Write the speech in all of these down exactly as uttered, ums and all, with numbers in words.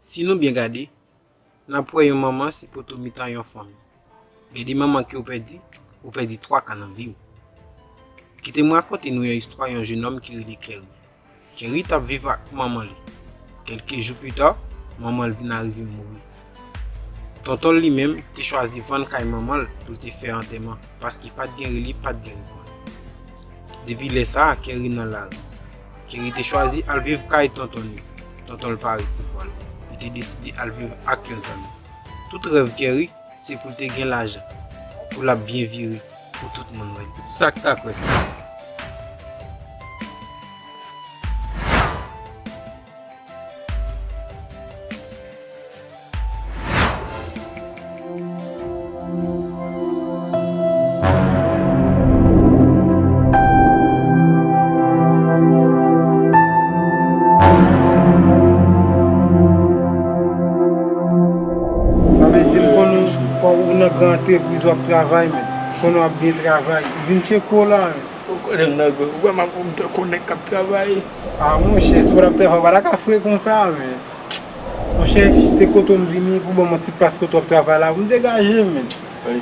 Si nou byen gade, n ap wè yon manman se poto mitan yon fanmi. Gen de manman ke w pèdi, ou pèdi twa ka nan vi w. Kite m rakonte nou yon istwa yon jenòm ki rele Kerry. Kerry t ap viv ak manman li. Kèlke jou pita, manman l vin arive mouri. Tonton l li menm te chwazi vann kay manman l pou l te fè antèman, paske pa t gen reli, pa t gen reprann. Depi lè sa a, Kerry nan lari. Kerry te chwazi al viv kay tonton li. Tonton l pa resevwa l. Li te deside al viv ak yon zanmi. Tout rèv Kerry, se pou l te gen lajan, pou l ap byen vire, pou tout moun wè l. Sa k ta kwè sa? Sa vle di m konn ou, ou nan gran antrepriz w ap travay, men. Konn w ap byen travay. Vin tcheke w la, men. Ou konnen m nan gwo, ou wè m ap, m te konnen k ap travay. A, monchè, si w pa t ap travay, w pa ta ka fre konsa, men. Monchè, se kote w m vini pou ban m yon ti plas kote w ap travay la, pou m degaje m, men. Wi.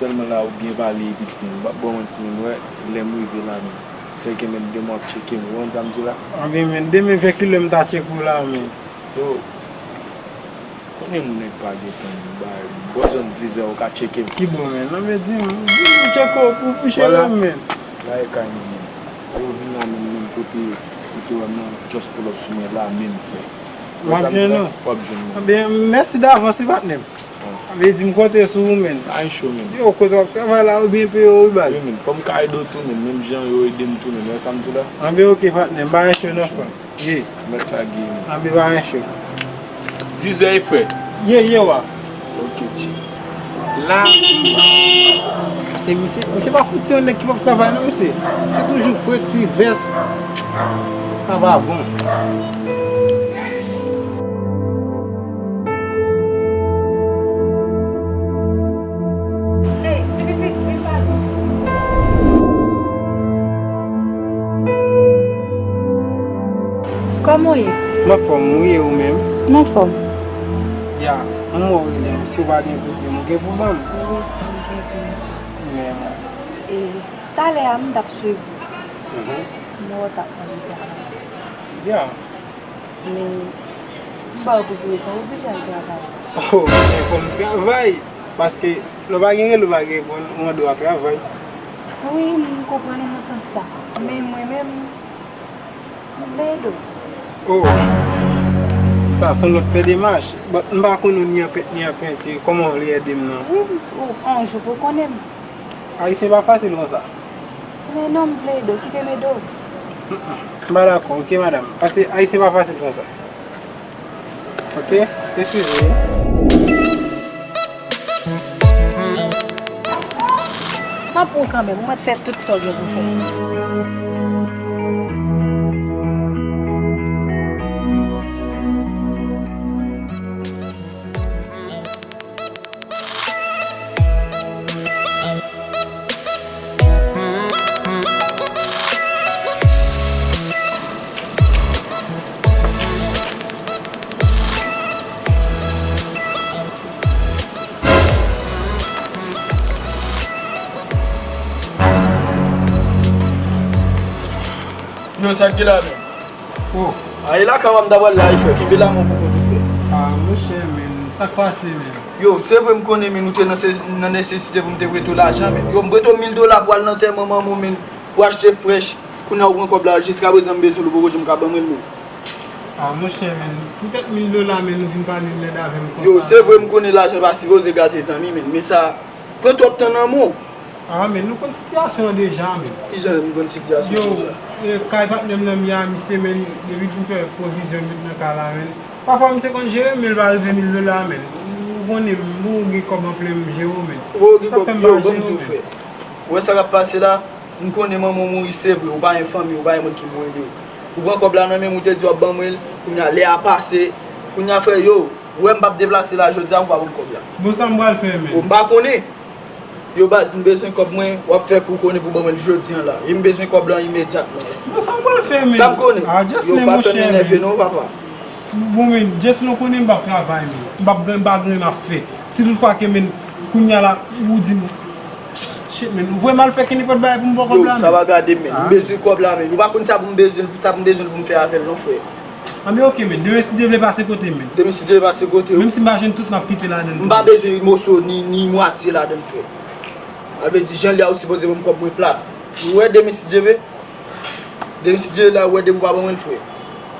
Sèlman la ou byen pale, piti, m p ap ban w manti, men wè, lè m rive la, men. Sèl ke men demen w ap tcheke m, ou konn sa m di la? Anben, men, demen vè kilè m ta tcheke w la, men. Yo, konnen moun nèg pa gen tan, bay, bò zòn dizè ou ka tcheke m. Ki bò, men? Non, men di m, di m, m tcheke w pou, pou cheri m, men. La e kay mwen, men. Yo vin la menm, menm kote, kote w wè m nan, just pull up sou mwen la menm, frè. M ap jwenn ou. W ap jwenn mwen. Anben, mèsi davans, wi, patnè m. Sa vle di m konte sou ou, men. Pa gen cho, men. Yo, kote w ap travay la, yo byen peye w, wi, baz. Wi, men. Fò m ka ede w tou, men. Menm jan yo ede m tou, men. Wè sa m di w la? Anben, oke, patnè m. Pa gen cho, non, frè. Ye. Mèt lage, men. Anben, pa gen cho. Dizè e frè. Ye, ye, wa. Oke, G. La, se misye, misye pa fout se yon nèg ki p ap travay, non, mesye. Se toujou freti, vès. Sa pa bon. Hey, ti pitit, vin pa nou. Kòman w ye? M anfòm, wi, e ou menm? M anfòm. Ya, m wè w rele m. Si w pa gen pou di m, ou gen pou ban m? Wi, m gen pou m di w. Men. E, talè a, m t ap swiv ou. Mhm. M wè w t ap mande travay. Ya. Men, m ba w pou prezan, ou oblije al travay. Oh, men fò m travay. Paske, lè w pa gen rele, w pa gen bon, mande w a travay. Wi, m konprann ou nan sans sa. Men mwen menm, m vle ede w. Oh, sa se yon lòt pè demach. But m pa konn ou ni an pent ni an penti. Kòman w vle ede m nan? Wi, ou, yon jou pou konnen m. Ayisyen pa fasil konsa. Men non, m vle ede w, kite m ede w. Mm, mm. M pa dakò, oke, madanm. Paske Ayisyen pa fasil konsa. Oke? Eskize wi. M ap pran kanmenm, ou mèt fè tout sa w gen pou fè. Yo, sa k gen la menm? Oh. A, e lakay w a m ta pral la, e frè, kenbe la men w pou kont ou, frè. A, monchè, men, sa k pase, men? Yo, se vre m konnen, men, ou te nan se-, nan nesesite pou m te prete w lajan, men. Yo, m prete w mil dola pou al nan antèman manman w, men, pou achte frèch. Kounye a ou pran kòb la, jiskaprezan m bezwen l, ou poko janm ka ban mwen l, men. A, monchè, men, poutèt mil dola, men, ou vin pale lèd avè m konsa. Yo, se vre m konnen lajan pa sipoze gate zanmi, men, men sa pran twòp tan nan men w. A, men, nou konn sitiyasyon an deja, men. Kijan nou konn sitiyasyon an deja? Yo, e, kay patnè m nan Miami, se, men, depi l fin fè pwovizyon l met nan kay la, men. Pafwa, misye konn jere m, men l pa rive mil dola, men. Ou konnen, m, ou gen kòb anplen, m jere w, men. Ou gen kòb, yo, ban m di w, frè. Ou wè sa k ap pase la? M konnen manman w mouri, se vre, ou pa gen fanmi, ou pa gen moun ki pou ede w. Ou pran kòb la nan men m, ou te di w ap ban mwen l, kounye a, lè a pase, kounye a, frè, yo, ou wè m p ap deplase la jodi a, ou pa ban m kòb la. Bon, sa m pral fè, men? Bon, m pa konnen. Yo, baz, m bezwen kòb mwen, w ap fè kou konnen pou ban mwen l jodi a la. E m bezwen kòb la imedyatman. Bon, sa m pral fè, men? Sa m konnen. Yo, pa fè m enève non, papa. Bon, men, just nou konnen m p ap travay, men. M p ap gen, m pa gen anyen m ap fè. Si tout fwa ke, men, kounye a la, ou di m, shit, men, ou voye m al fè kenenpòt bagay pou m pran kòb la, men. Yo, sa va gade, men. M bezwen kòb la, men. Ou pa konn sa pou m bezwen, sa pou m bezwen pou m fè avè l, non, frè. Anben, oke, men. Demen, si Dye vle, pase kote m, men. Demen, si Dye vle, pase kote w. Menm si m pa jwenn tout, m ap kite ladan l. M pa bezwen moso, ni, ni mwatye ladan l, frè. Sa vle di, jan l ye a, ou sipoze ban m kòb mwen plat. Ou wè, demen, si Dye vle, demen, si Dye vle, ou wè, depi w pa ban mwen l, frè.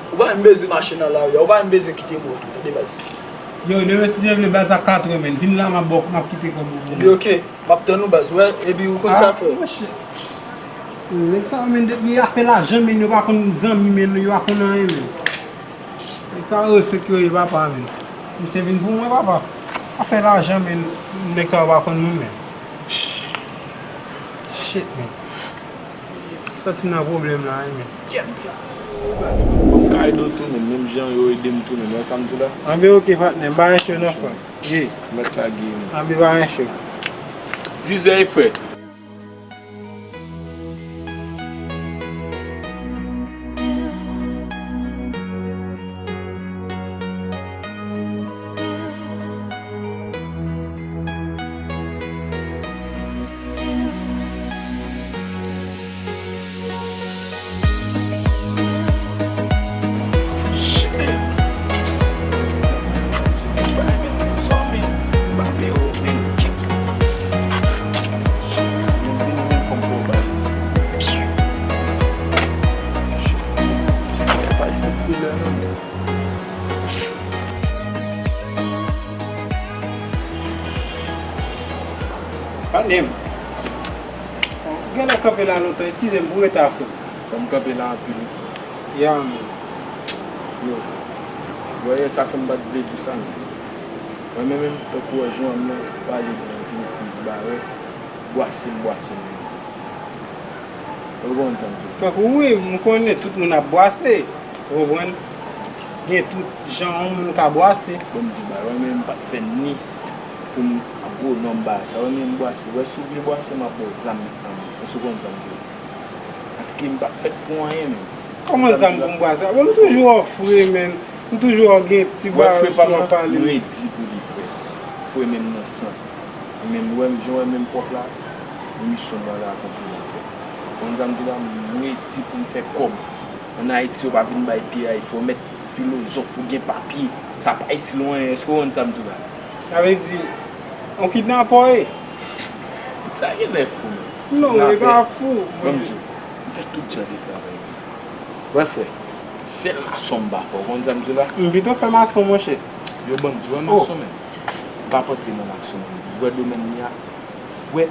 Ou pa menm bezwen mache nan lari a, ou pa menm bezwen kite moto, tande, baz. Yo, demen, si Dye vle, baz, a katrè, men. Vin la, m ap ba w, m ap kite kòb ou pou mwen. Epi, oke. M ap tann ou, baz, wè, epi ou konn sa fè. Ah, monchè. Nèg sa yo, men, depi afè lajan, men, yo pa konn zanmi, men, yo pa konn anyen, men. Nèg sa yo, fake yo ye, papa, men. Misye vin pou mwen, papa. Afè lajan, men, nèg sa yo pa konn moun, men. Shit, men. Santi m nan pwoblèm la, wi, men. Kyèt! Fò m ka ede w tou, men, menm jan yo ede m tou, men, wè sa m di la? Anben, oke, patnè, m pa anyen cho non, frè. Ye. Mèt lage, men. Anben, pa anyen cho. Dizè e frè. Patnè m. Ou genlè kanpe la lontan, eskize m pou reta, frè. Fò m kanpe la anpil. Ya, man. Yo. Wè, yè sa fè m pa t vle di w sa, men. Mwen menm, menm, tankou wè Joanne nan pale de antrepriz bare, bwase m bwase m. Ou konprann sa m di w? Tankou wi, m konnen tout moun ap bwase, ou konprann? Gen tout jan yon moun ka bwase. Bon, m di w bagay, mwen menm m pa t fè ni pou m gwo nonm bagay sa. Mwen menm m bwase. Wè, si w vle bwase, m ap ba w zam nan men. Èske w konn sa m di w? Paske m pa t fèt pou anyen menm. Kòman zam pou m bwase? Bon, m toujou ofri, men. M toujou gen ti bagay sou mwen pale. Mwen redi pou li, frè. Frè menm nan san. Menm wè m, jan wè menm pòk la, misyon mwen la akonpli la, frè. Konn sa m di la, m redi pou m fè kòb. Ann Ayiti, yo pa vin bay piyay, fò w mèt filozòf, ou gen papye. Sa pa itil ou anyen, èske w konn sa m di la? Sa vle di, yon kidnapè w ye? Sa genlè fou, men. Non, e pa fou. Ban m di w, m fè tout jan de travay. Wè, frè, sèl mason m pa fè, w konn sa m di w la? M pito fè mason, monchè. Yo, ban m di w, wè mason, men. M p ap antre nan mason, men. Wè domèn li a. Wè,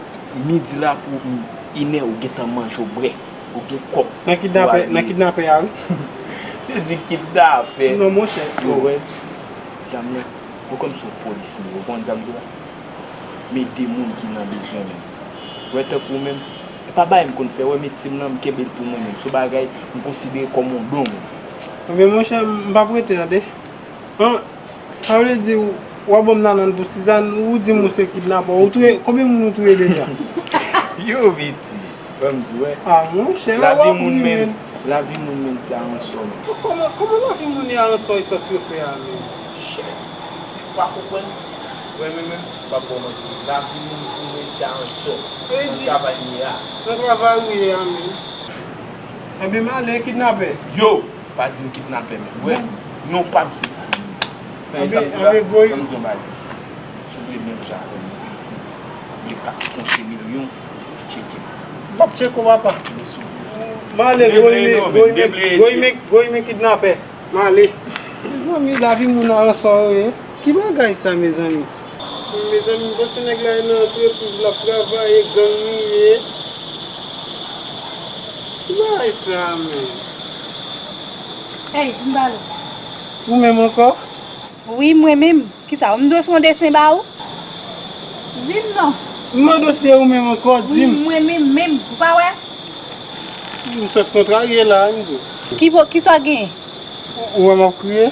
midi la pou inè, ou gentan manje, ou bwè, ou gen kòb. Nan kidnapè, nan kidnapè a, wi. Se di kidnapè. Non, monchè. Yo, wè, zam nan, ou konn se yon polis m ye, ou konn sa m di w la? M ede moun ki nan bezwen menm. Wè tankou w menm, e pa bagay m konn fè, wè metye m nan, m kenbe l pou mwen menm. Se yon bagay m konsidere kòm yon don menm. Men monchè, m p ap rete tande. An, sa vle di w, w ap ban m nan nan tou Sizàn, ou di m ou se kidnapè, ou touye, konbyen moun ou touye deja? Yo, piti. Ban m di w, wè. A, monchè, w ap ri, men. Lavi moun, men, se aransò, men. Kòman, kòman lavi moun e aransò e sa w fè a, men? Shit, si w pa konprann, wè, men, men, m p ap ba w manti. Lavi moun pou mwen se aransò. Nan travay m ye a. Nan travay ou ye a, men. Ebyen, m ale, kidnapè. Yo, pa di m kidnapè, men. Wè, non pa m se Kouloulou. Anben, anben, Goy. Ban m di w yon bagay. Si w vle menm jan avè m, ou vle kat konte milyon, tcheke m. M p ap tcheke w, papa. M ale, Goy, men, Goy, men, Goy, men, Goy, men kidnapè. M ale. Mezanmi, lavi moun aransò yo ye. Ki bagay sa, mezanmi? Mezanmi, m panse nèg la nan antrepriz, l ap travay, e gang li ye. Ki bagay sa, men? Ey, m pale. Ou menm ankò? Wi, mwen menm. Kisa, m dwe fè yon desen ba ou? Di m non. M mande w si se ou menm ankò, di m. Wi, mwen menm menm, ou pa wè? M sot kontrarye la, m di w. Ki bo-, kisa w genyen? Ou wè m ap kriye?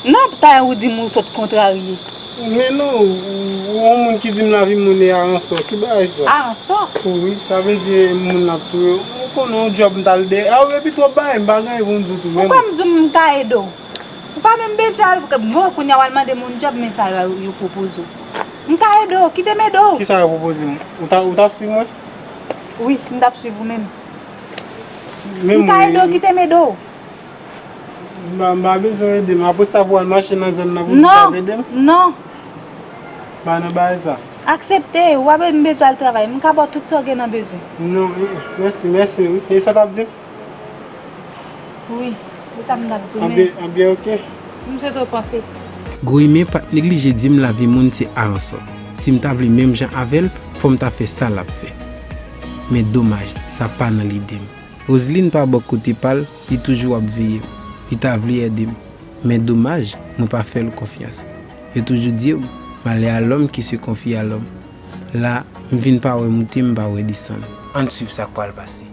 Non, talè ou di m ou sot kontrarye. Men non, ou, ou yon moun ki di m lavi moun e aransò, ki bagay sa? Aransò? Wi, sa vle di moun ap touye. Ou konnen yon djòb m t al de, a, epi twòp bagay, m pa gen anyen pou m di w tou, men. Ou kwè m di w m ka ede w? Ou pa menm bezwen al, bon, kounye a w al mande moun djòb, men sa yo, yo pwopoze w. M ka ede w, kite m ede w. Kisa yo pwopoze m? Ou ta, ou t ap swiv mwen? Wi, m t ap swiv ou menm. Men m ka ede w, kite m ede w. M pa, m pa bezwen ede m. Apre sa pou al mache nan zòn nan pou di w ap ede m? Non, non. Pa nan bagay sa. Aksepte, w ap, m bezwen al travay. M ka ba w tout sa w gen nan bezwen. Non, eh, eh, mèsi, mèsi, wi. E sa w t ap di m? Wi, se sa m t ap di w, men. Anbyen, anbyen, oke. M swete w panse. Gwo imen pa t neglije di m lavi moun se aransò. Si m ta vle menm jan avè l, fò m ta fè sa l ap fè. Men domaj, sa pa nan lide m. Roseline pa bò kote pa l, li toujou ap veye m. Li ta vle ede m. Men domaj, mwen pa fè l konfyans. Yo toujou di w, malheur à l'homme qui se confie à l'homme. La, m vin pa wè moute, m pa wè desann. Ann swiv sa k pral pase.